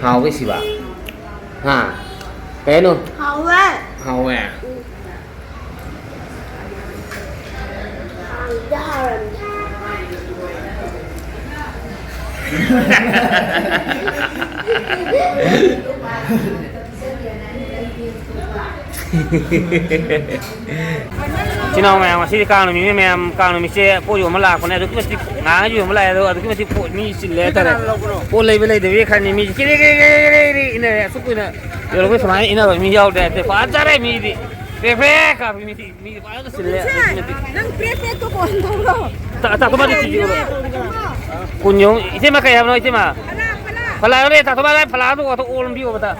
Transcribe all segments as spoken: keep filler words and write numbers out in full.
ꯍꯥꯎꯕ꯭ꯔꯥ ꯁꯤꯕ? ꯍꯥ? ꯀꯩ ꯍꯥꯏꯅꯣ? ꯍꯥꯎꯋꯦ꯫ ꯍꯥꯎꯋꯦ? ꯎꯝ꯫ ꯍꯥꯎꯗꯤ ꯍꯥꯎꯔꯝꯃꯦ꯫ ꯏꯆꯤꯟ ꯏꯅꯥꯎ ꯃꯌꯥꯝ, ꯉꯁꯤꯗꯤ ꯀꯥꯡ ꯅꯨꯃꯤꯠꯅꯤ ꯃꯌꯥꯝ, ꯀꯥꯡ ꯅꯨꯃꯤꯠꯁꯦ ꯄꯣꯠ ꯌꯣꯟꯕ ꯂꯥꯛꯄꯅꯦ꯫ ꯑꯗꯨꯛꯀꯤ ꯃꯇꯤꯛ ꯉꯥꯡꯉ ꯌꯣꯟꯕ ꯂꯥꯛꯑꯦ, ꯑꯗꯣ ꯑꯗꯨꯛꯀꯤ ꯃꯇꯤꯛ ꯄꯣꯠ ꯃꯤ ꯆꯤꯜꯂꯦ ꯍꯥꯏꯇꯥꯔꯦ꯫ ꯄꯣꯠ ꯂꯩꯕ ꯂꯩꯗꯕꯤ ꯈꯔꯅꯤ ꯃꯤꯁꯦ ꯀꯦꯔꯦ ꯀꯦꯔꯦ ꯀꯦꯔꯦ ꯀꯦꯔꯦ ꯏꯟꯅꯔꯦ꯫ ꯑꯁꯨꯛ ꯀꯨꯏꯅ ꯌꯣꯜꯂꯛꯄ ꯁꯨꯃꯥꯏꯅ ꯏꯟꯅꯕ ꯃꯤ ꯌꯥꯎꯗꯦ ꯍꯥꯏꯇꯦ꯫ ꯐꯖꯔꯦ ꯃꯤꯗꯤ꯫ ꯄ꯭ꯔꯦ ꯄ꯭ꯔꯦ ꯀꯥꯞꯄꯤ ꯃꯤꯗꯤ꯫ ꯃꯤꯗꯤ ꯐꯖꯅ ꯆꯤꯜꯂꯦ꯫ ꯏꯆꯦ, ꯑꯗꯨꯛꯀꯤ ꯃꯇꯤꯛ꯫ ꯅꯪ ꯄ꯭ꯔꯦ ꯄ꯭ꯔꯦ ꯇꯣ ꯀꯣꯟ ꯇꯧꯔꯣ꯫ ꯇꯥ-, ꯇꯥꯊꯣꯛꯄꯗꯤ ꯊꯤꯕꯤꯌꯨ꯫ ꯀꯨꯟ ꯌꯧ-, ꯏꯆꯦꯃ ꯀꯩ ꯍꯥꯏꯕꯅꯣ ꯏꯆꯦꯃ? ꯐꯂꯥ, ꯐꯂꯥ꯫ ꯐꯂꯥ ꯌꯧꯔꯦ, ꯇꯥꯊꯣꯛꯄ ꯂꯥꯏ ꯐꯂꯥ ꯑꯗꯨ ꯑꯣꯟꯕꯤꯌꯣ ꯃꯊꯛ꯫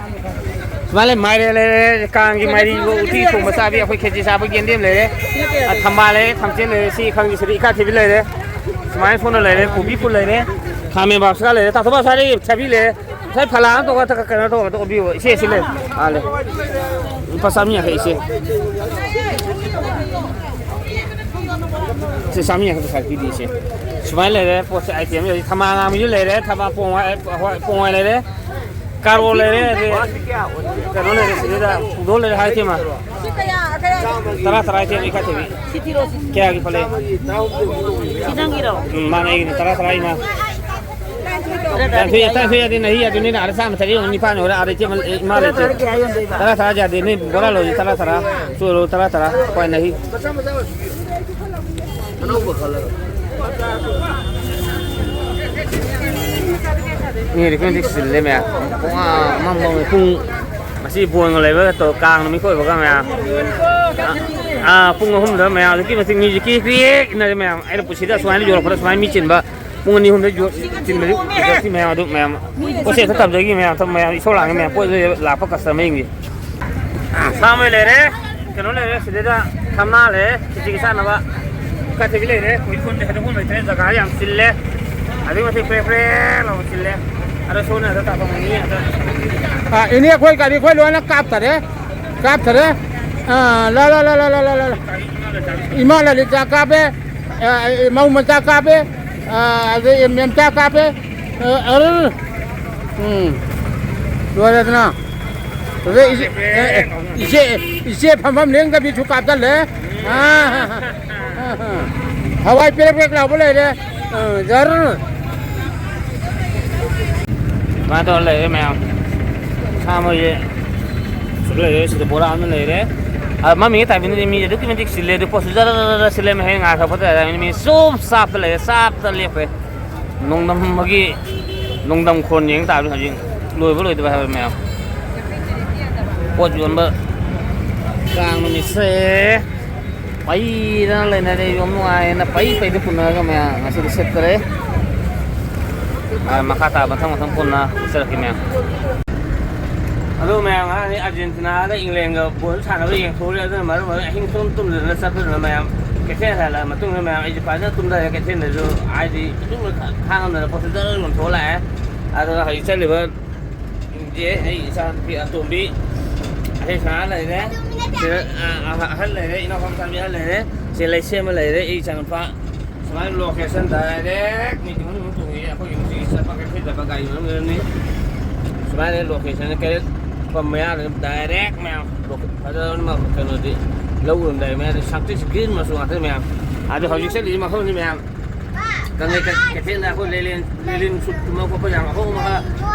ꯁꯨꯃꯥꯏꯅ ꯂꯩ, ꯃꯥꯏꯔꯦꯟ ꯂꯩꯔꯦ, ꯀꯥꯡꯒꯤ ꯃꯥꯏꯔꯦꯟ ꯎꯇꯤ ꯊꯣꯡꯕ ꯆꯥꯕꯤ, ꯑꯩꯈꯣꯏ ꯈꯦꯆꯤ ꯆꯥꯕ ꯌꯦꯟꯗꯦꯝ ꯂꯩꯔꯦ, ꯑ, ꯊꯝꯕꯥꯜ ꯂꯩꯔꯦ, ꯊꯝꯆꯦꯠ ꯂꯩꯔꯦ, ꯁꯤ ꯈꯪꯗꯦ, ꯁꯤꯗ ꯏꯀꯥ ꯊꯤꯕꯤ ꯂꯩꯔꯦ, ꯁꯨꯃꯥꯏꯅ ꯁꯣꯝꯗ ꯂꯩꯔꯦ, ꯀꯣꯕꯤ ꯐꯨꯜ ꯂꯩꯔꯦ, ꯈꯥꯃꯦꯟ ꯕꯥꯞꯁꯀꯥ ꯂꯩꯔꯦ, ꯇꯥꯊꯣꯛꯄ ꯁ꯭ꯋꯥꯏꯗ ꯊꯕꯤ ꯂꯩꯔꯦ, ꯉꯁꯥꯏ ꯐꯂꯥ ꯑꯃ ꯇꯧꯔꯒ ꯀꯩꯅꯣ ꯇꯧꯔꯒ ꯑꯣꯟꯕꯤꯌꯣ, ꯏꯆꯦ ꯁꯤ ꯂꯩ, ꯑꯥ ꯂꯩ, ꯂꯨꯄꯥ ꯆꯥꯝꯃꯔꯤ ꯌꯥꯡꯈꯩ ꯏꯆꯦ꯫ ꯁꯤ ꯆꯥꯝꯃꯔꯤ ꯌꯥꯡꯈꯩ ꯄꯩꯁꯥ ꯄꯤꯗꯦ ꯏꯆꯦ꯫ ꯁꯨꯃꯥꯏꯅ ꯂꯩꯔꯦ ꯄꯣꯠꯁꯦ, item ꯌꯥꯎꯔꯤ꯫ ꯊꯝꯕꯥꯜ ꯑꯉꯥꯡꯕꯤꯁꯨ ꯂꯩꯔꯦ, ꯊꯝꯕꯥꯜ ꯄꯣꯡ ꯍꯋꯥꯏ, ꯍꯋꯥꯏ, ꯄꯣꯡ ꯍꯋꯥꯏ ꯂꯩꯔꯦ, ꯀꯥꯔꯣꯠ ꯂꯩꯔꯦ, ꯑꯗꯩ ꯀꯩꯅꯣ ꯂꯩꯔꯦ, ꯁꯤꯗꯩꯗ ꯄꯨꯡꯗꯣꯟ ꯂꯩꯔꯦ ꯍꯥꯏꯔꯛꯀꯦ ꯏꯃꯥ꯫ ꯇꯔꯥ, ꯇꯔꯥ ꯏꯆꯦ, ꯑꯅꯤ ꯈꯛꯇꯅꯤ꯫ ꯀꯌꯥꯒꯤ ꯄꯜꯂꯦ? ꯁꯤ ꯅꯪꯒꯤꯔꯣ? ꯎꯝ, ꯃꯥꯅꯦ, ꯑꯩꯒꯤꯅꯦ, ꯇꯔꯥ, ꯇꯔꯥ ꯏꯃꯥ꯫ ꯇꯔꯥꯅꯤꯊꯣꯏ, ꯇꯔꯥꯅꯤꯊꯣꯏ ꯌꯥꯗꯦ, ꯅꯍꯤ ꯌꯥꯗꯦ, ꯅꯣꯏꯅ ꯑꯥꯗ ꯆꯥꯝꯃ ꯆꯥꯔꯤ ꯌꯦꯡꯉꯨ, ꯅꯤꯄꯥꯟ ꯌꯧꯔꯦ, ꯑꯥꯗ ꯏꯆꯦ ꯃ-, ꯏꯃꯥ ꯂꯩꯇꯦ꯫ ꯇꯔꯥ, ꯇꯔꯥ ꯌꯥꯗꯦ, ꯅꯣꯏ ꯕꯣꯔꯥ ꯂꯧꯔꯤ, ꯇꯔꯥ, ꯇꯔꯥ꯫ ꯆꯣꯏꯔꯣ, ꯇꯔꯥ, ꯇꯔꯥ꯫ ꯍꯣꯏ, ꯅꯍꯤ꯫ ꯑꯅꯧꯕ ꯈꯜꯂꯒ꯫ ꯃꯤ ꯑꯗꯨꯛꯀꯤ ꯃꯇꯤꯛ ꯆꯤꯜꯂꯦ ꯃꯌꯥꯝ꯫ ꯄꯨꯡ, ꯑꯥ, ꯑꯃ, ꯑꯃ, ꯄꯨꯡ, ꯉꯁꯤ ꯕꯣꯟꯒ ꯂꯩꯕ ꯇꯧ-, ꯀꯥꯡ ꯅꯨꯃꯤꯠꯀ ꯑꯣꯏꯕꯒ ꯃꯌꯥꯝ꯫ ꯑꯥ, ꯑꯥ, ꯄꯨꯡ ꯑꯍꯨꯝꯗ ꯃꯌꯥꯝ ꯑꯗꯨꯛꯀꯤ ꯃꯇꯤꯛ ꯃꯤꯁꯦ ꯀ꯭ꯔꯤꯛ ꯀ꯭ꯔꯤꯛ ꯏꯟꯅꯔꯦ ꯃꯌꯥꯝ꯫ ꯑꯩꯅ ꯄꯨꯟꯁꯤꯗ ꯑꯁꯨꯃꯥꯏꯅ ꯌꯣꯜꯂꯛꯄꯗ ꯁꯨꯃꯥꯏꯅ ꯃꯤ ꯆꯤꯟꯕ ꯄꯨꯡ ꯑꯅꯤ ꯑꯍꯨꯝꯗ ꯌꯣ-, ꯆꯤꯟꯕꯗꯤ ꯎꯖꯔꯛꯇꯦ ꯃꯌꯥꯝ ꯑꯗꯨ ꯃꯌꯥꯝ꯫ ꯄꯣꯠꯁꯦ ꯍꯦꯛꯇ ꯇꯝꯖꯈꯤ ꯃꯌꯥꯝ, ꯃꯌꯥꯝ ꯏꯁꯧ ꯂꯥꯡꯉꯤ ꯃꯌꯥꯝ, ꯄꯣꯠ ꯂꯥꯛꯄ customerꯁꯤꯡꯁꯦ꯫ ꯁꯥ ꯃꯔꯣꯏ ꯂꯩꯔꯦ, ꯀꯩꯅꯣ ꯂꯩꯔꯦ, ꯁꯤꯗꯩꯗ ꯊꯝꯅꯥ ꯂꯩꯔꯦ, ꯈꯦꯆꯤꯒ ꯆꯥꯅꯕ꯫ ꯏꯀꯥꯏꯊꯕꯤ ꯂꯩꯔꯦ, ꯀꯣꯕꯤ ꯐꯨꯜ ꯍꯦꯟꯗꯣꯛꯐꯝ ꯂꯩꯇ꯭ꯔꯦ, ꯖꯒꯥ ꯌꯥꯝ ꯆꯤꯜꯂꯦ꯫ ꯑꯗꯨꯛꯀꯤ ꯃꯇꯤꯛ ꯄ꯭ꯔꯦ ꯄ꯭ꯔꯦ ꯂꯥꯎꯅ ꯆꯤꯜꯂꯦ꯫ ꯑꯗꯣ ꯁꯣꯝꯅ ꯑꯗ ꯇꯥꯛꯄ ꯉꯝꯅꯤ ꯑꯗ꯫ ꯑꯥ, ꯏꯅꯦ, ꯑꯩꯈꯣꯏ ꯒꯥꯔꯤ ꯑꯩꯈꯣꯏ ꯂꯣꯏꯅ ꯀꯥꯞꯊꯔꯦ, ꯀꯥꯞꯊꯔꯦ꯫ ꯑꯥ, ꯂꯥ, ꯂꯥ, ꯂꯥ꯫ ꯏꯃꯥ ꯂꯂꯤꯇꯥ ꯀꯥꯞꯄꯦ, ꯑꯥ, ꯃꯧ ꯃꯆꯥ ꯀꯥꯞꯄꯦ, ꯑꯥ, ꯑꯗꯩ ꯃꯦꯝꯆꯥ ꯀꯥꯞꯄꯦ꯫ ꯑꯥ, ꯑꯔꯨ-, ꯎꯝ꯫ ꯂꯣꯏꯔꯦꯗꯅ꯫ ꯑꯗꯨꯗ ꯏꯆꯦ, ꯑꯦ, ꯑꯦ, ꯏꯆꯦ, ꯏꯆꯦ ꯐꯝꯐꯝ ꯂꯦꯡꯗꯕꯤꯁꯨ ꯀꯥꯞꯆꯜꯂꯦ꯫ ꯑꯥ, ꯍꯋꯥꯏ ꯄꯦꯔꯦꯛ ꯄꯦꯔꯦꯛ ꯂꯥꯎꯕ ꯂꯩꯔꯦ꯫ ꯑ, ꯖꯔ꯫ ꯁꯨꯃꯥꯏꯅ ꯇꯧꯔ ꯂꯩꯔꯦ ꯃꯌꯥꯝ꯫ ꯁꯥ ꯃꯣꯏꯁꯦ ꯁꯨ ꯂꯩꯔꯦ, ꯁꯤꯗ ꯕꯣꯔꯥ ꯑꯃ ꯂꯩꯔꯦ꯫ ꯑ, ꯃꯃꯤꯡꯒꯤ timing ꯗꯗꯤ ꯃꯤꯁꯦ ꯑꯗꯨꯛꯀꯤ ꯃꯇꯤꯛ ꯆꯤꯜꯂꯦ, ꯑꯗꯨ ꯄꯣꯠꯁꯨ ꯖꯔ ꯖꯔ ꯖꯔ ꯆꯤꯜꯂꯦ, ꯃꯍꯩ ꯉꯥ ꯊꯛꯄ ꯇꯥꯔꯦ, ꯃꯤ ꯆꯨꯞ ꯆꯥꯞꯇ ꯂꯩꯔꯦ, ꯆꯥꯞꯇ ꯂꯦꯞꯈ꯭ꯔꯦ꯫ ꯅꯣꯡꯗꯝ ꯑꯃꯒꯤ ꯅꯣꯡꯗꯝ ꯈꯣꯟ ꯌꯦꯡ ꯇꯥꯕꯅꯤ ꯍꯧꯖꯤꯛ꯫ ꯂꯣꯏꯕ ꯂꯣꯏꯗꯕ ꯍꯥꯏꯕ ꯃꯌꯥꯝ꯫ ꯄꯣꯠ ꯌꯣꯟꯕ ꯀꯥꯡ ꯅꯨꯃꯤꯠꯁꯦ ꯄꯩꯗꯅ ꯂꯩꯅꯔꯦ꯫ ꯌꯣꯝ ꯅꯨꯡꯉꯥꯏꯅ ꯄꯩ ꯄꯩꯗ ꯄꯨꯅꯔꯒ ꯃꯌꯥꯝ ꯉꯁꯤꯗꯤ ꯁꯤꯠꯇꯔꯦ꯫ ꯑ, ꯃꯈꯥ ꯇꯥꯕ ꯃꯊꯪ ꯃꯊꯪ ꯄꯨꯟꯅ ꯎꯠꯆꯔꯛꯀꯦ ꯃꯌꯥꯝ꯫ ꯑꯗꯣ ꯃꯌꯥꯝ, ꯉꯔꯥꯡꯗꯤ ꯑꯥꯔꯖꯦꯟꯇꯤꯅꯥꯒ ꯏꯪꯂꯦꯟꯒ ꯕꯣꯜ ꯁꯥꯟꯅꯕ ꯌꯦꯡꯊꯣꯛꯎꯔꯦ꯫ ꯑꯗꯨꯅ ꯃꯔꯝ ꯑꯣꯏꯔꯒ ꯑꯍꯤꯡ ꯁꯨꯝ ꯇꯨꯝꯗꯗꯅ ꯆꯠꯄꯗꯨꯅ ꯃꯌꯥꯝ, ꯀꯩꯊꯦꯜ ꯍꯜꯂꯛꯑ ꯃꯇꯨꯡꯗ ꯃꯌꯥꯝ ꯑꯩꯁꯦ ꯐꯖꯅ ꯇꯨꯝꯊꯔꯦ꯫ ꯀꯩꯊꯦꯜꯗꯁꯨ ꯍꯥꯏꯗꯤ ꯑꯗꯨꯝ ꯈꯥꯡꯉꯝꯗꯅ ꯄꯣꯠꯁꯨ ꯖꯔ ꯌꯣꯟꯊꯣꯛꯑ ꯂꯥꯛꯑꯦ꯫ ꯑꯗꯨꯒ ꯍꯧꯖꯤꯛ ꯆꯠꯂꯤꯕ ꯁꯦ ꯑꯩ ꯏꯆꯥꯅꯨꯄꯤ ꯑꯇꯣꯝꯕꯤ, ꯑꯁꯤ ꯁꯅꯥ ꯂꯩꯔꯦ꯫ ꯁꯤꯗ, ꯑ, ꯑ, ꯑꯍꯜ ꯂꯩꯔꯦ, ꯏꯅꯥꯎꯄꯥ ꯃꯆꯥꯅꯨꯄꯤ ꯑꯍꯜ ꯂꯩꯔꯦ꯫ ꯁꯤ ꯂꯩꯁꯦꯝꯕ ꯂꯩꯔꯦ, ꯑꯩ ꯏꯆꯥꯅꯨꯄꯥ꯫ ꯁꯨꯃꯥꯏꯅ location direct ꯃꯤ ꯇꯤꯡꯈꯪ ꯇꯤꯡꯈꯪ ꯇꯣꯡꯉꯤ꯫ ꯑꯩꯈꯣꯏꯒꯤ ꯃꯁꯤꯒꯤ ꯆꯠꯄ ꯀꯩꯊꯦꯜ ꯆꯠꯄ ꯒꯥꯔꯤ ꯃꯅꯨꯡꯗꯅꯤ꯫ ꯁꯨꯃꯥꯏꯅ location ꯀꯩꯔꯦꯠ ꯄꯝ ꯃꯌꯥꯗ direct ꯃꯌꯥꯝ ꯂꯣꯛ-, ꯐꯖꯅ ꯀꯩꯅꯣꯗꯤ ꯂꯧ ꯎꯔꯝꯗꯥꯏ ꯃꯌꯥꯗ ꯁꯪꯇ꯭ꯔꯤꯛ green ꯃꯆꯨ ꯉꯥꯛꯇꯅꯤ ꯃꯌꯥꯝ꯫ ꯑꯗꯣ ꯍꯧꯖꯤꯛ ꯆꯠꯂꯤꯁꯤ ꯃꯐꯝꯅꯤ ꯃꯌꯥꯝ꯫ ꯀꯪꯂꯩ ꯀꯩ-, ꯀꯩꯊꯦꯜꯗ ꯑꯩꯈꯣꯏ ꯂꯦꯂꯦꯟ, ꯂꯦꯂꯦꯟ ꯁꯨꯠ ꯀꯨꯝꯕ ꯈꯣꯠꯄ ꯌꯥꯝ ꯑꯍꯣꯡꯕ ꯃꯈꯜ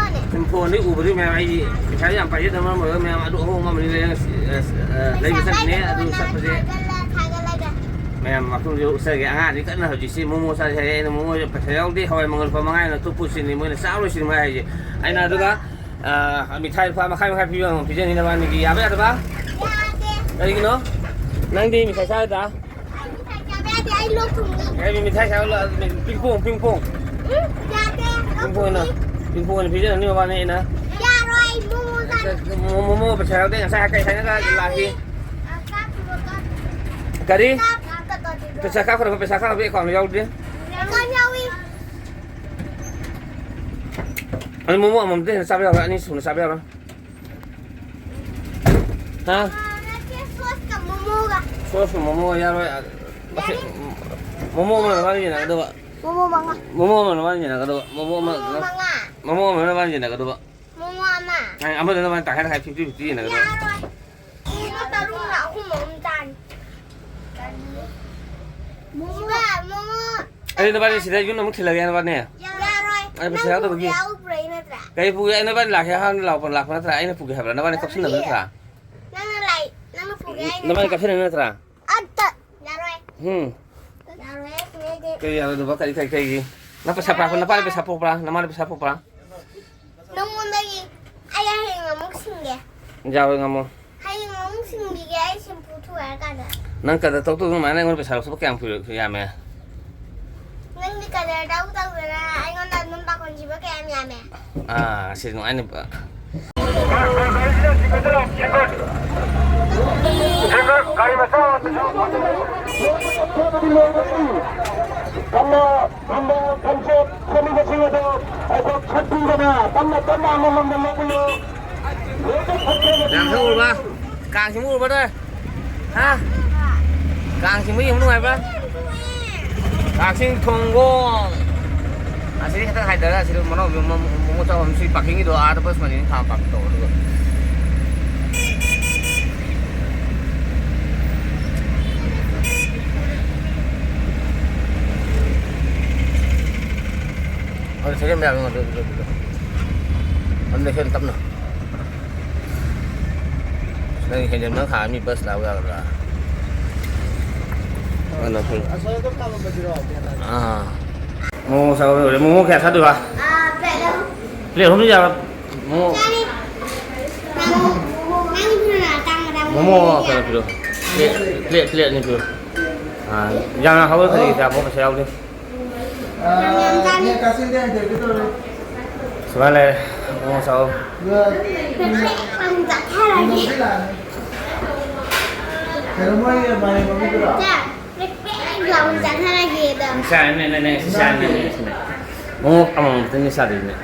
ꯁꯨꯝ ꯐꯣꯟꯗꯒꯤ ꯎꯕꯗꯨ ꯃꯌꯥꯝ ꯑꯩ ꯄꯩꯁꯥ ꯌꯥꯝ ꯄꯥꯏꯖꯗꯕ ꯃꯔꯝ ꯑꯣꯏꯔꯒ ꯃꯌꯥꯝ ꯑꯗꯨ ꯑꯍꯣꯡꯕ ꯑꯃꯅꯤ ꯂꯩꯔꯒ, ꯑ, ꯑ, ꯂꯩꯕ ꯆꯠꯂꯤꯅꯦ꯫ ꯑꯗꯨ ꯆꯠꯄꯁꯦ ꯃꯌꯥꯝ ꯃꯐꯝꯁꯦ ꯎꯠꯆꯒꯦ꯫ ꯑꯉꯥꯡꯗꯤ ꯀꯟꯅ ꯍꯧꯖꯤꯛꯁꯤ ꯃꯣꯃꯣ ꯆꯥꯁꯦ ꯍꯥꯏꯔꯛꯑꯦ꯫ ꯑꯩꯅ ꯃꯣꯃꯣꯁꯦ ꯄꯩꯁꯥ ꯌꯥꯎꯗꯦ, ꯍꯋꯥꯏ ꯃꯪꯒꯜ ꯂꯨꯄꯥ ꯃꯉꯥ ꯍꯦꯟꯅ ꯇꯨꯞꯄꯨ ꯁꯤꯅꯤ ꯃꯣꯏꯅ ꯆꯥꯔꯣꯏ ꯁꯤꯅꯤ ꯃꯣꯏ ꯍꯥꯏꯁꯦ꯫ ꯑꯩꯅ ꯑꯗꯨꯒ, ꯑ, ꯃꯤꯊꯥꯏ ꯂꯨꯄꯥ ꯃꯈꯥꯏ ꯃꯈꯥꯏ ꯄꯤꯕ ꯑꯃ ꯄꯤꯖꯅꯤ ꯅꯕꯥꯅꯤꯒꯤ꯫ ꯌꯥꯕ ꯌꯥꯗꯕ? ꯌꯥꯗꯦ꯫ ꯀꯔꯤꯒꯤꯅꯣ? ꯅꯪꯗꯤ ꯃꯤꯊꯥꯏ ꯆꯥꯔꯣꯏꯗ꯭ꯔꯥ? ꯑꯩ ꯃꯤꯊꯥꯏ ꯆꯥꯕ ꯌꯥꯗꯦ, ꯑꯩ ꯂꯣꯛ ꯊꯨꯡꯉꯤ꯫ ꯑꯦ, ꯃꯤ ꯃꯤꯊꯥꯏ ꯆꯥꯕ ꯂꯣ-, ꯄꯤꯡꯄꯣꯡ, ꯄꯤꯡꯄꯣꯡ꯫ ꯎꯝ, ꯌꯥꯗꯦ, ꯂꯣꯛ ꯄꯤꯡꯄꯣꯡ ꯑꯣꯏꯅ, ꯊꯨꯡꯉꯤ꯫ ꯄꯤꯡꯄꯣꯡ ꯑꯣꯏꯅ ꯄꯤꯖꯔꯅꯤ ꯃꯕꯥꯅꯤ ꯑꯩꯅ꯫ ꯌꯥꯔꯣꯏ, ꯑꯩ ꯃꯣꯃꯣ ꯆꯥꯅꯤ꯫ ꯃꯣ-, ꯃꯣꯃꯣ ꯄꯩꯁꯥ ꯌꯥꯎꯗꯦ, ꯉꯁꯥꯏ ꯀꯩ ꯍꯥꯏꯅꯒ ꯂꯥꯛꯈꯤ? ꯑ, ꯀꯥꯞꯄꯤꯔꯣ, ꯀꯥꯞꯄꯤꯔꯣ꯫ ꯀꯔꯤ? ꯀꯥꯞ-, ꯀꯥꯞ-, ꯀꯥꯞ-, ꯀꯥꯞ-, ꯄꯩꯁꯥ ꯀꯥꯞꯈ꯭ꯔꯕ? ꯄꯩꯁꯥ ꯀꯥꯞꯈ꯭ꯔꯕ account ꯌꯥꯎꯗꯦ? Account ꯌꯥꯎꯏ꯫ ꯑꯗꯨ ꯃꯣꯃꯣ ꯑꯃꯃꯝꯗ ꯍꯦꯟꯅ ꯆꯥꯕ ꯌꯥꯔꯣꯏ, ꯑꯅꯤ ꯁꯨꯅ ꯆꯥꯕ ꯌꯥꯔꯣꯏ꯫ ꯍꯥ? ꯑ, ꯅꯠꯇꯦ, ꯁꯣꯁꯀ ꯃꯣꯃꯣꯒ꯫ ꯁꯣꯁꯀ ꯃꯣꯃꯣꯒ ꯌꯥꯔꯣꯏ꯫ ꯑ, ꯌꯥꯅꯤ꯫ ꯃꯣꯃꯣ ꯑꯃꯅ ꯃꯥꯅ ꯌꯦꯟꯅꯒꯗꯕ꯫ ꯃꯣꯃꯣ ꯃꯉꯥ꯫ ꯃꯣꯃꯣ ꯑꯃꯅ ꯃꯥꯅ ꯌꯦꯟꯅꯒꯗꯕ꯫ ꯃꯣꯃꯣ ꯑꯃ, ꯃꯣꯃꯣ ꯃꯉꯥ꯫ ꯃꯣꯃꯣ ꯑꯃꯅ ꯃꯥꯅ ꯌꯦꯟꯅꯒꯗꯕ꯫ ꯃꯣꯃꯣ ꯑꯃ꯫ ꯑꯩ ꯑꯃꯗ ꯅꯕꯥꯅꯤ ꯇꯪꯈꯥꯏ ꯇꯪꯈꯥꯏ, fifty fifty ꯌꯦꯟꯅꯒꯗꯕ꯫ ꯌꯥꯔꯣꯏ꯫ ꯃꯤ ꯇꯔꯨꯛꯅ ꯑꯍꯨꯝ ꯑꯍꯨꯝ ꯆꯥꯅꯤ꯫ ꯃꯣꯃꯣ, ꯃꯣꯃꯣ꯫ ꯑꯩ ꯅꯕꯥꯅꯤ ꯁꯤꯗ ꯌꯨꯝꯗ ꯑꯃꯨꯛ ꯊꯤꯜꯂꯒꯦ ꯅꯕꯥꯅꯤ꯫ ꯌꯥꯔꯣꯏ꯫ ꯑꯩ ꯄꯩꯁꯥ ꯅꯪ ꯌꯥꯎꯗꯕꯒꯤ꯫ ꯄꯨꯒꯦ ꯌꯥꯎꯈ꯭ꯔꯦ ꯅꯠꯇ꯭ꯔꯥ? ꯀꯩ ꯄꯨꯒꯦ? ꯑꯩ ꯅꯕꯥꯅꯤ ꯂꯥꯛꯀꯦ ꯍꯥꯏꯅ ꯂꯥꯛꯄ, ꯂꯥꯛꯄ ꯅꯠꯇ꯭ꯔꯥ? ꯑꯩꯅ ꯄꯨꯒꯦ ꯍꯥꯏꯕ꯭ꯔꯥ? ꯅꯕꯥꯅꯤ ꯀꯞꯁꯤꯟꯅꯕ ꯅꯠꯇ꯭ꯔꯥ? ꯅꯪꯅ ꯂꯥꯏ-, ꯅꯪꯅ ꯄꯨꯒꯦ ꯍꯥꯏ ꯅꯕꯥꯅꯤ ꯅꯠꯇ꯭ꯔꯥ? ꯀꯞꯁꯤꯟꯅꯕ ꯅꯠꯇ꯭ꯔꯥ? ꯑꯠꯇ꯫ ꯌꯥꯔꯣꯏ꯫ ꯍꯨꯝ꯫ ꯌꯥꯔꯣꯏ, ꯁꯤꯗꯩꯗꯤ꯫ ꯀꯩ ꯌꯥꯔꯣꯏꯗꯕ? ꯀꯔꯤ, ꯀꯔꯤ, ꯀꯩꯒꯤ? ꯅꯪ ꯄꯩꯁꯥ ꯄꯥꯏꯔꯛꯄ, ꯅꯄꯥꯅ ꯄꯩꯁꯥ ꯄꯣꯛꯄ꯭ꯔꯥ? ꯅꯃꯥꯅ ꯄꯩꯁꯥ ꯄꯣꯛꯄ꯭ꯔꯥ? ꯅꯪꯉꯣꯟꯗꯒꯤ ꯑꯩ ꯍꯌꯦꯡ ꯑꯃꯨꯛ ꯁꯤꯡꯒꯦ꯫ ꯌꯥꯔꯣꯏ, ꯉꯝꯃꯣ꯫ ꯍꯌꯦꯡ ꯑꯃꯨꯛ ꯁꯤꯡꯕꯤꯒꯦ ꯑꯩ ꯁꯦꯝꯄꯨ ꯊꯨꯒꯥꯏꯔꯀꯥꯟꯗ꯫ ꯅꯪ ꯀꯗꯔ ꯇꯧ ꯇꯧꯗꯅ ꯑꯗꯨꯃꯥꯏꯅ ꯑꯩꯉꯣꯟꯗ ꯄꯩꯁꯥ ꯂꯧꯊꯣꯛꯄ ꯀꯌꯥꯝ ꯀꯨꯏꯔ-, ꯌꯥꯝꯃꯦ? ꯅꯪꯗꯤ ꯀꯗꯔ ꯇꯧ ꯇꯧꯗꯅ ꯑꯩꯉꯣꯟꯗ ꯑꯗꯨꯝ ꯄꯥꯈꯣꯟ ꯁꯤꯕ ꯀꯌꯥꯝ ꯌꯥꯝꯃꯦ? ꯑꯥ, ꯁꯤ ꯅꯨꯡꯉꯥꯏꯅꯤ꯫ ꯒꯥꯔꯤ ꯃꯆꯥ ꯑꯣꯏꯔꯁꯨ ꯐꯝꯕ, ꯐꯝꯕ ꯈꯣꯡꯆꯠ ꯁꯦꯝꯃꯤꯕꯁꯤꯡ ꯑꯗꯨ ꯑꯩꯈꯣꯏ ꯈꯠꯄꯤꯗꯅ ꯇꯞꯅ ꯇꯞꯅ ꯑꯃꯃꯝꯗ ꯂꯧꯕꯤꯌꯨ꯫ ꯌꯥꯝ ꯊꯛꯎꯔꯕ? ꯀꯥꯡ ꯆꯤꯡꯕ ꯎꯔꯕ ꯅꯣꯏ? ꯍꯥ? ꯀꯥꯡ ꯆꯤꯡꯕ ꯌꯦꯡꯕ ꯅꯨꯡꯉꯥꯏꯕ꯭ꯔꯥ? ꯀꯛꯆꯤꯡ ꯊꯣꯡꯒꯣꯡ꯫ ꯑꯁꯤꯗꯒꯤ ꯈꯤꯇꯪ ꯍꯥꯏꯊꯔꯒ ꯑꯁꯤꯗ ꯃꯅꯥꯎ ꯃꯣꯃꯣ ꯆꯥꯐꯝ ꯁꯤ ꯄꯥꯔꯀꯤꯡꯒꯤꯗꯣ ꯑꯥꯗ ꯕꯁ ꯃꯅꯤꯡ ꯈꯥꯝ ꯄꯥꯔꯀꯤꯡ ꯇꯧꯕ ꯑꯗꯨꯒ꯫ ꯑꯗꯨ ꯁꯦꯀꯦꯟ ꯃꯌꯥꯝ ꯑꯗꯨ, ꯑꯗꯨ, ꯑꯗꯨ, ꯑꯗꯨ꯫ ꯑꯗꯨ ꯂꯦꯞꯁꯟ ꯇꯞꯅ꯫ ꯅꯪ ꯍꯦꯟꯖꯟꯕ ꯈꯥꯛꯑ ꯃꯤ ꯕꯁ ꯂꯥꯛꯎ ꯌꯥꯒꯗ꯭ꯔꯥ? ꯑꯗꯨꯅ ꯐꯩ꯫ ꯑꯥ꯫ ꯃꯣꯃꯣ ꯆꯥꯕ ꯂꯣꯏꯔꯦ꯫ ꯃꯣꯃꯣ ꯀꯌꯥ ꯆꯥꯗꯣꯏꯕ? ꯑꯥ, ꯄ꯭ꯂꯦꯠ ꯑꯍꯨꯝ꯫ ꯄ꯭ꯂꯦꯠ ꯑꯍꯨꯝꯗꯤ ꯌꯥꯔꯣꯏ꯫ ꯃꯣꯃꯣ꯫ ꯆꯥꯅꯤ꯫ ꯅꯪ, ꯅꯪ ꯀꯩꯅꯣ ꯄꯤꯔꯛꯑꯣ꯫ ꯄ꯭ꯂꯦꯠ, ꯄ꯭ꯂꯦꯠ, ꯄ꯭ꯂꯦꯠ ꯑꯅꯤ ꯄꯤꯔꯛꯑꯣ꯫ ꯑꯥ, ꯌꯥꯝꯅ ꯍꯥꯎꯕ ꯀꯔꯤ ꯀꯌꯥ ꯄꯣꯛꯄꯁꯨ ꯌꯥꯎꯗꯦ꯫ ꯁꯨꯃꯥꯏꯅ ꯂꯩꯔꯦ꯫ ꯃꯣꯃꯣ ꯆꯥꯎ꯫ ꯆꯥꯔꯅꯤ, ꯅꯦ, ꯅꯦ, ꯁꯤ ꯆꯥꯔꯅꯤ, ꯅꯦ, ꯅꯦ, ꯁꯤ ꯆꯥꯔꯅꯤ, ꯅꯦ, ꯁꯤꯅꯦ꯫ ꯃꯣꯃꯣ ꯑꯃꯃꯝꯇꯪꯅꯦ ꯆꯥꯗꯣꯏꯁꯤꯅꯦ꯫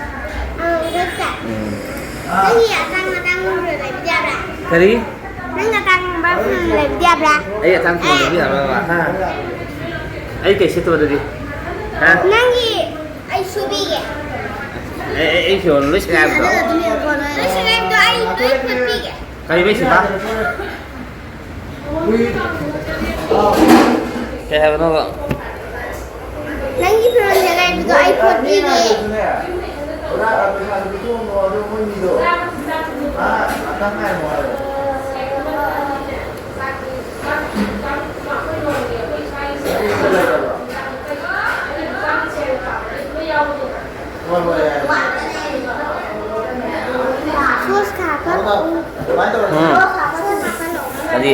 ꯀꯔꯤ? ꯅꯪ ꯑꯇꯥꯡꯕ ꯑꯃ ꯂꯩꯕꯤꯕ ꯌꯥꯕ꯭ꯔꯥ? ꯑꯩ ꯑꯇꯥꯡꯕ ꯑꯃ ꯂꯩꯕꯤꯕ ꯌꯥꯕ꯭ꯔꯥ? ꯍꯥ? ꯑꯩ ꯀꯩ ꯁꯦꯠꯇꯣꯏꯕ ꯑꯗꯨꯗꯤ? ꯍꯥ? ꯅꯪꯒꯤ ꯑꯩ ꯁꯨꯕꯤꯒꯦ꯫ ꯑꯦ, ꯑꯦ, ꯑꯩ ꯐꯤꯔꯣꯜ ꯂꯣꯏ ꯁꯦꯒꯥꯏꯕꯗꯣ꯫ ꯂꯣꯏ ꯁꯦꯒꯥꯏꯕꯗꯣ ꯑꯩ ꯂꯣꯏ ꯐꯣꯠꯄꯤꯒꯦ꯫ ꯀꯔꯤ ꯂꯣꯏ ꯁꯦꯒꯥꯏ? ꯀꯩ ꯍꯥꯏꯕꯅꯣꯕ? ꯅꯪꯒꯤ ꯐꯤꯔꯣꯜ ꯁꯦꯒꯥꯏꯕꯗꯣ ꯑꯩ ꯐꯣꯠꯄꯤꯒꯦ꯫ ꯁꯣꯁ ꯈꯔ ꯍꯥꯞꯄꯜꯂꯣ꯫ ꯎꯝ꯫ ꯁꯣꯁ ꯍꯥꯞꯄꯜꯂꯣ꯫ ꯀꯔꯤ?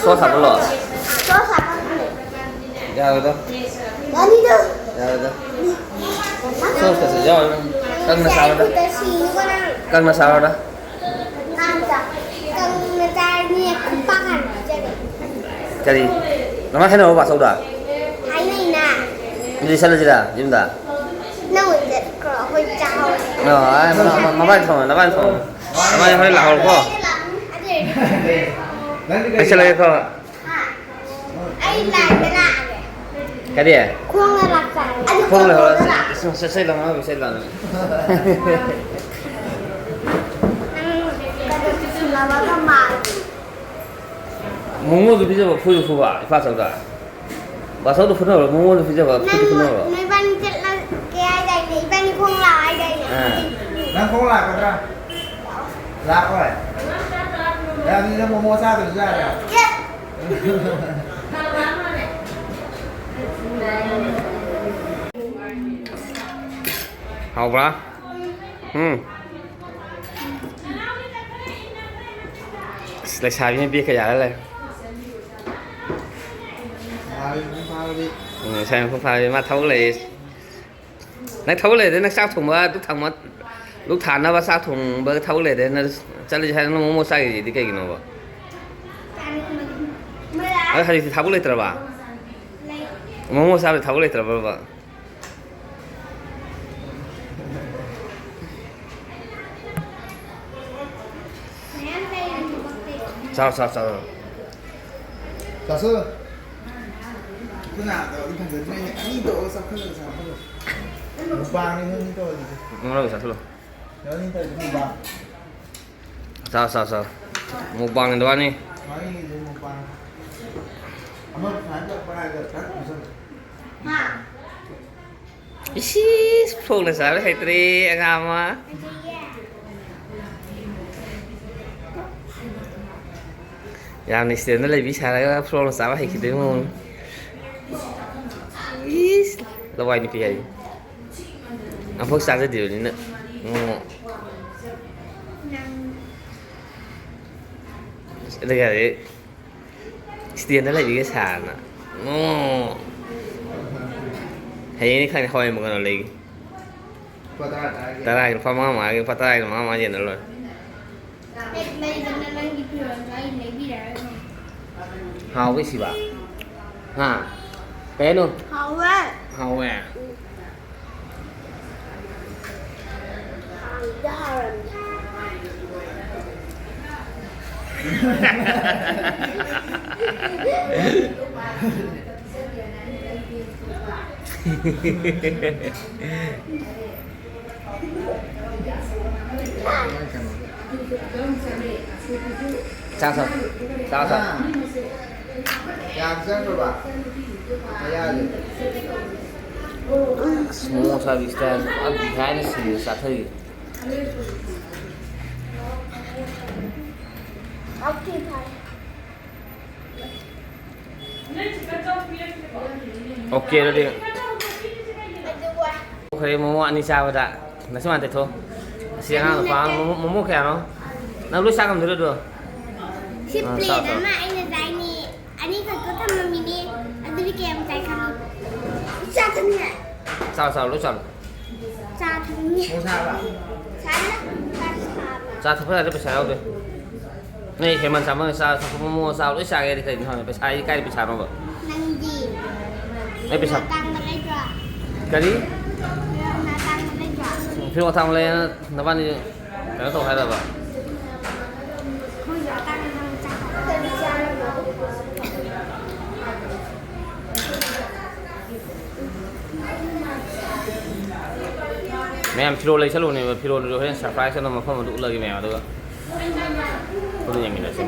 ꯁꯣꯁ ꯍꯥꯞꯄꯜꯂꯣ? ꯁꯣꯁ ꯍꯥꯞꯄꯜꯂꯣ꯫ ꯌꯥꯔꯣꯏꯗ꯫ ꯌꯥꯅꯤꯗ꯫ ꯌꯥꯔꯣꯏꯗ꯫ ꯁꯣꯁꯀꯁꯨ ꯌꯥꯎꯔꯣꯏ꯫ ꯀꯪꯅ ꯆꯥꯔꯣꯗ꯫ ꯈꯨꯠꯇ ꯁꯤꯅꯤꯀꯣ ꯅꯪ꯫ ꯀꯪꯅ ꯆꯥꯔꯣꯗ꯫ ꯀꯪꯅ ꯆꯥ-, ꯀꯪꯅ ꯆꯥꯔꯗꯤ ꯈꯨꯄꯥꯛ ꯍꯥꯟꯅ ꯄꯤꯖꯒꯦ꯫ ꯀꯔꯤ? ꯀꯃꯥꯏ ꯍꯥꯏꯅꯕ ꯕꯥꯆꯧꯗ? ꯍꯥꯏꯅꯩꯅ꯫ ꯑꯗꯨꯗꯤ ꯆꯠꯂꯁꯤꯔ ꯌꯨꯝꯗ? ꯅꯪ ꯑꯣꯏꯅ ꯆꯠꯈ꯭ꯔꯣ, ꯑꯩꯈꯣꯏ ꯆꯥꯍꯧꯔꯒꯦ꯫ ꯑꯣ, ꯑꯥ, ꯃ-, ꯃ-, ꯃꯕꯥꯅꯤ ꯊꯣꯡꯉꯣ, ꯅꯕꯥꯅꯤ ꯊꯣꯡꯉꯣ꯫ ꯅꯕꯥꯅꯤ ꯍꯣꯔꯦꯟ ꯂꯥꯛꯍꯧꯔꯣꯀꯣ꯫ ꯑꯗꯨ ꯑꯣꯏꯔꯗꯤ ꯑꯩ ꯆꯠꯂꯒꯦꯀꯣ꯫ ꯍꯥ? ꯑꯩ ꯂꯥꯏꯟꯗ ꯂꯥꯛꯑꯒꯦ꯫ ꯀꯔꯤ? ꯈꯣꯡꯅ ꯂꯥꯛꯆꯔꯒꯦ꯫ ꯑꯗꯨ ꯈꯣꯡꯅ ꯈꯣꯡꯅ ꯂꯥꯛꯑꯣ꯫ ꯂꯥꯛ- ꯏꯁ, ꯏꯁ, ꯏꯁꯩ ꯂꯥꯛꯑꯣ, ꯏꯁꯩ ꯂꯥꯛꯑꯣ꯫ ꯅꯪ ꯀꯩꯅꯣ ꯁꯨꯅꯕꯒ ꯃꯥꯜꯂꯤ꯫ ꯃꯣꯃꯣꯗꯨ ꯄꯤꯖꯕ ꯐꯨꯁꯨ ꯐꯨꯕ, ꯏꯄꯥꯆꯧꯗ꯫ ꯕꯥꯆꯧꯗ ꯐꯨꯅꯕ꯭ꯔꯣ? ꯃꯣꯃꯣꯗꯨ ꯄꯤꯖꯕ ꯐꯨꯁꯨ ꯅꯪ ꯐꯨꯅꯕ꯭ꯔꯣ? ꯅꯣꯏꯕꯥꯅꯤ ꯆꯠꯂꯒꯦ ꯍꯥꯏꯗꯥꯏꯅꯦ? ꯏꯕꯥꯅꯤ ꯈꯣꯡ ꯂꯥꯛꯑꯣ ꯍꯥꯏꯗꯥꯏꯅꯦ? ꯑꯥ꯫ ꯅꯪ ꯈꯣꯡ ꯂꯥꯛꯀꯗ꯭ꯔꯥ? ꯂꯥꯛꯑꯣꯏ? ꯑꯦ, ꯑꯗꯨꯗꯤ ꯅꯪ ꯃꯣꯃꯣ ꯆꯥꯗ꯭ꯔꯁꯨ ꯌꯥꯔꯦ꯫ ꯌꯦ! ꯍꯥꯎꯕ꯭ꯔꯥ? ꯎꯝ꯫ ꯑꯁ, ꯂꯩꯁꯥꯕꯤꯅ ꯕꯦꯛꯀ ꯌꯥꯜꯂ ꯂꯩꯔꯦ꯫ ꯎꯝ, ꯂꯩꯁꯥꯕꯤ ꯃꯄꯨꯡ ꯐꯥꯔꯕꯤ, ꯃꯥ ꯊꯕꯛ ꯂꯩꯌꯦ꯫ ꯅꯪ ꯊꯕꯛ ꯂꯩꯔꯗꯤ ꯅꯪ ꯆꯥꯛ ꯊꯣꯡꯕ, ꯗꯨꯛ ꯊꯪꯕ, ꯗꯨꯛ ꯊꯥꯅꯕ ꯆꯥꯛ ꯊꯣꯡꯕ ꯊꯕꯛ ꯂꯩꯔꯗꯤ ꯅꯪ ꯆꯠꯂꯤꯁꯦ ꯍꯥꯏ, ꯅꯪ ꯃꯣꯃꯣ ꯆꯥꯈꯤꯁꯤꯗꯤ ꯀꯩꯒꯤꯅꯣꯕ? ꯑꯗꯣ ꯍꯧꯖꯤꯛꯇꯤ ꯊꯕꯛ ꯂꯩꯇ꯭ꯔꯕ? ꯃꯣꯃꯣ ꯆꯥꯕꯗꯤ ꯊꯕꯛ ꯂꯩꯇ꯭ꯔꯕꯕ? ꯆꯥꯎ, ꯆꯥꯎ, ꯆꯥꯎ꯫ ꯆꯥꯁꯜꯂꯣ꯫ ꯈꯨꯠꯅ ꯇꯧꯔꯗꯤ ꯐꯖꯗ꯭ꯔꯤꯅꯦ꯫ ꯑꯅꯤ ꯇꯧꯔꯒ ꯆꯥꯎꯈꯠꯂꯒ ꯆꯥꯕꯗꯣ꯫ ꯃꯨꯛꯕꯥꯡꯅꯤ ꯅꯣꯏꯅꯤ ꯇꯧꯔꯤꯁꯦ꯫ ꯅꯪ ꯂꯧ ꯆꯥꯁꯤꯜꯂꯣ꯫ ꯅꯣꯏꯅꯤ ꯇꯧꯔꯤꯁꯦ ꯃꯨꯛꯕꯥꯡ꯫ ꯆꯥꯎ, ꯆꯥꯎ, ꯆꯥꯎ꯫ ꯃꯨꯛꯕꯥꯡꯅꯤ ꯅꯕꯥꯅꯤ꯫ ꯅꯣꯏꯅꯤꯁꯦ ꯃꯨꯛꯕꯥꯡ꯫ ꯑꯃ ꯁꯨꯃꯥꯏꯅ ꯇꯧꯔꯛꯄ ꯍꯥꯏꯔꯒ ꯊꯛ ꯄꯤꯁꯜꯂꯣ꯫ ꯍꯥ? ꯏꯁ, ꯐ꯭ꯔꯣꯛꯅ ꯆꯥꯕ ꯍꯩꯇ꯭ꯔꯦ ꯑꯉꯥꯡ ꯑꯃ꯫ ꯌꯥꯝꯅ ꯏꯁꯇꯦꯟꯗ ꯂꯩꯕꯤ ꯁꯥꯔꯒ ꯐ꯭ꯔꯣꯛꯅ ꯆꯥꯕ ꯍꯩꯈꯤꯗꯣꯏ ꯃꯑꯣꯡ꯫ ꯏꯁ, ꯂꯋꯥꯏ ꯅꯨꯄꯤ ꯍꯥꯏ꯫ ꯑꯃꯐꯥꯎ ꯆꯥꯖꯗ꯭ꯔꯤꯕꯅꯤꯅ꯫ ꯑꯣ꯫ ꯑꯗꯨꯒꯗꯤ ꯏꯁꯇꯦꯟꯗ ꯂꯩꯕꯤꯒ ꯁꯥꯗꯅ꯫ ꯑꯣ꯫ ꯍꯌꯦꯡꯅꯤ ꯈꯪꯅꯤ ꯍꯋꯥꯏ ꯃꯪꯒꯜ ꯂꯩꯒꯦ꯫ ꯂꯨꯄꯥ ꯇꯔꯥ ꯇꯔꯥꯒꯤ꯫ ꯇꯔꯥꯒꯤ ꯂꯨꯄꯥ ꯃꯉꯥ ꯃꯉꯥꯒꯤ, ꯂꯨꯄꯥ ꯇꯔꯥꯒꯤ ꯃꯉꯥ ꯃꯉꯥ ꯌꯦꯟꯅ ꯂꯣꯏꯔꯦ꯫ ꯍꯦꯛ ꯂꯩꯗꯅ ꯅꯪꯒꯤ ꯐꯤꯔꯣꯜꯗꯣ ꯑꯩ ꯂꯩꯕꯤꯔꯔꯣꯏ꯫ ꯍꯥꯎꯕ ꯁꯤꯕ? ꯍꯥ? ꯀꯩꯅꯣ? ꯍꯥꯎꯋꯦ꯫ ꯍꯥꯎꯋꯦ? ꯍꯥꯎꯗꯤ ꯍꯥꯎꯔꯝꯅꯤ꯫ ꯆꯥ ꯆꯥ꯫ ꯆꯥ ꯆꯥ꯫ ꯌꯥꯝ ꯆꯪꯈ꯭ꯔꯕ? ꯃꯌꯥꯗꯤ꯫ ꯑꯁ, ꯃꯣꯃꯣ ꯆꯥꯕꯤ style ꯄꯨꯔꯥ ꯕꯤꯍꯥꯔꯤꯅ ꯁꯤꯜꯂ ꯆꯥꯊꯔꯤ꯫ OK ꯑꯗꯨꯗꯤ꯫ ꯈꯔꯦ ꯃꯣꯃꯣ ꯑꯅꯤ ꯆꯥꯕꯗ ꯅꯁꯤ ꯃꯥꯟ ꯇꯩꯊꯣꯛ꯫ ꯑꯁꯤ ꯑꯉꯥꯡ ꯅꯨꯄꯥ ꯑꯃ ꯃꯣꯃꯣ, ꯃꯣꯃꯣ ꯀꯌꯥꯅꯣ? ꯅꯪ ꯂꯣꯏ ꯆꯥ ꯉꯝꯗꯣꯏꯔꯣ ꯑꯗꯣ? ꯁꯤ ꯑꯥ, ꯆꯥꯎ, plate ꯆꯥꯎ꯫ ꯑꯃ ꯑꯩꯅ ꯆꯥꯏꯅꯤ, ꯑꯅꯤꯈꯛꯇ ꯊꯝꯃꯝꯃꯤꯅꯤ꯫ ꯑꯗꯨꯗꯤ ꯀꯌꯥꯝ ꯆꯥꯏ ꯈꯪꯉꯣ? ꯆꯥ ꯊꯝꯃꯦ꯫ ꯆꯥꯎ, ꯆꯥꯎ, ꯂꯣꯏ ꯆꯥꯎ꯫ ꯆꯥ ꯊꯝꯃꯦ꯫ ꯃꯣꯔꯣꯛ ꯁꯥꯕ꯭ꯔꯥ? ꯁꯥꯏꯗ꯫ ꯆꯥ ꯁꯥꯕ꯫ ꯆꯥ ꯊꯛꯄ ꯌꯥꯗꯦ, ꯄꯩꯁꯥ ꯌꯥꯎꯗꯦ꯫ ꯅꯣꯏ ꯍꯦꯃꯟ ꯁꯥꯃꯟ ꯆꯥ ꯊꯛꯄ ꯃꯣꯃꯣ ꯆꯥꯕ ꯂꯣꯏ ꯆꯥꯒꯦ ꯍꯥꯏꯗꯤ ꯀꯩꯅꯣ ꯍꯪꯉꯦ? ꯄꯩꯁꯥ ꯍꯥꯏꯗꯤ ꯀꯥꯏꯗ ꯄꯩꯁꯥꯅꯣꯕ? ꯅꯪꯗꯤ ꯑꯩ ꯄꯩꯁꯥ ꯑꯇꯥꯡꯕ ꯂꯩꯗ꯭ꯔꯣ? ꯀꯔꯤ? ꯐꯤꯔꯣꯜ ꯑꯇꯥꯡꯕ ꯂꯩꯗ꯭ꯔꯣ? ꯐꯤꯔꯣꯜ ꯑꯇꯥꯡꯕ ꯂꯩꯌꯦꯅ ꯅꯕꯥꯅꯤ ꯀꯩꯅꯣ ꯇꯧ ꯍꯥꯏꯔꯕ? ꯑꯩꯈꯣꯏꯁꯨ ꯑꯇꯥꯡꯕ ꯑꯇꯥꯡꯕ ꯆꯥ ꯇꯥꯔꯦ꯫ ꯃꯌꯥꯝ ꯐꯤꯔꯣꯜ ꯂꯩꯁꯜꯂꯨꯅꯦꯕ, ꯐꯤꯔꯣꯜꯗꯨꯁꯨ ꯍꯣꯔꯦꯟ surprise ꯑꯅ ꯃꯐꯝ ꯑꯗꯨ ꯎꯠꯂꯒꯦ ꯃꯌꯥꯝ, ꯑꯗꯨꯒ ꯄꯨꯟꯅ ꯌꯦꯡꯃꯤꯟꯅꯁꯤ꯫